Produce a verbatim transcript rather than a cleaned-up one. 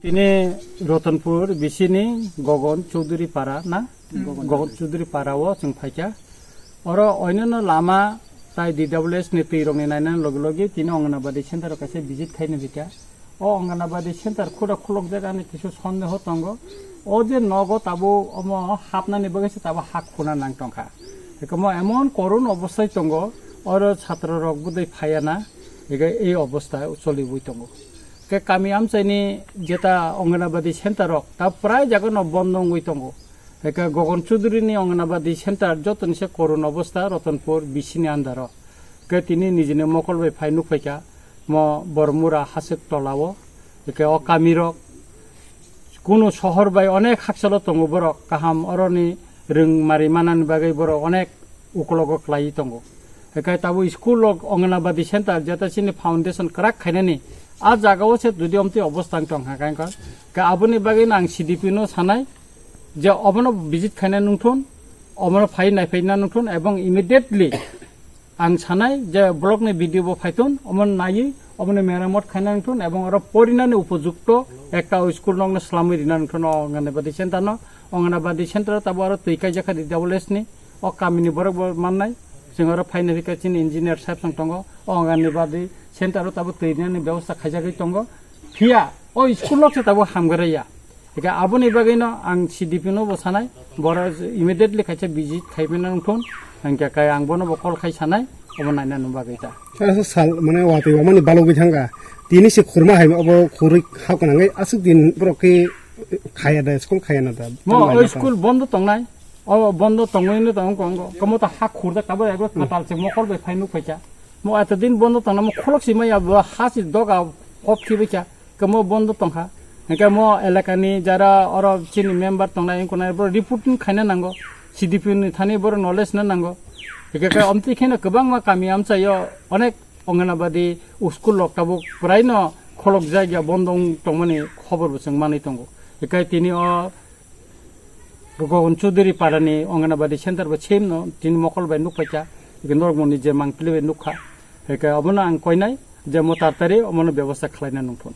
Ini Rotonpur bisini Gogon Chowdhury Para na? Gogon Gogon Chowdhury Para o chwng phaikha. Oro oinano lama tai D W S ni twi rokni nainani logi logi tini Anganabadi center o kaisa visit khaina bikha. O Anganabadi center khuda khulokjak ani kisu sondeho tongo. O je nogo tabuk omo hapnani bagwi se tabuk ha khuna nang tongkha. Ekomo emon korun obostai tongo, oro chhatro rok budai phaiya na, ege ei obostha choliwi tongo. Ke kami amchaini jeta Anganabadi center rok ta prai jaga no bondo wngwi tongo. Eke Gogon Chudhuri ni Anganabadi center jotoni se korun obostha Rotonpur bisini andaro. Ke tini nijini mokol bai phai nukphaikha mo Bormura Hasik Tola o. Eke o kami rok kunu sohor bai onek hakchalo tongo borok kaham oroni rwng mari manani bagwi borok onek ukologo kwlaiwi tongo. Eke tabuk school rok Anganabadi center jeta chini foundation kwrak khainani a jaga o se jodi omtwi obostha wng tong kha khe aboni bagwi no ang C D P no sanai je obono visit khaina nungthun, obono phai naiphaina nungthun ebong immediately ang sanai je block ni B D O bo phaithun, omono naiwi, omono meramot khaina nungthun ebong oro porinani upojukto ekta school nokno swlamwi rina nungthun o Anganabadi center no. Anganabadi center o tabuk aro twi kaijak kha D W S ni, o kamini borok bo mannai. Chwng oro phaina hwnkhe chini engineer saheb song tongo, o Anganabadi center o tabuk twi rinani bebosta khaijagwi tongo. Phiya o school nok se tabuk hamgara ya. Hingke aboni bagwino ang C D P no bo sanai, boro immediately kaisa visit khaipina wngthun, hingke kai ang bono bo call khai sanai, obo nainani bagwi ta. Asa sal, mane, watwi wamani balogwi thangkha, tini se khurma hai obo khurwi ha gwnangwi aswk din borok khe khaya da, school khaya na da. Mo Tamo oi laina school bondo tongnai, o bondo tongwi no tong kong, komo ta ha khurda kabo ego katal se mokol bai phai nuk phaikha. Mo eto din bondo tongna mo kholok si maya bo ha si doga hop khibaikha. Kamo bondo tongkha. Hingke mo elakani jara oro chini member tongnai wngkha nai, borok reporting khaina nango, C D P ni thani borok knowledge na nango. Hingke khe omtwi kheno kwbangma kami amchaio onek Anganabadi school rok tabuk puraino kholok jagya bondo wng tongmani khobor bo chwng manwi tongo. Hingke tini o Gogon Chudhuri Parani Anganabadi center bo same no tini mokol bai nukphaikha, hingke norok moni je mangpili bai nukha, hingke obono ang koinai je mo tartari omono bebosta khlaina nungthun.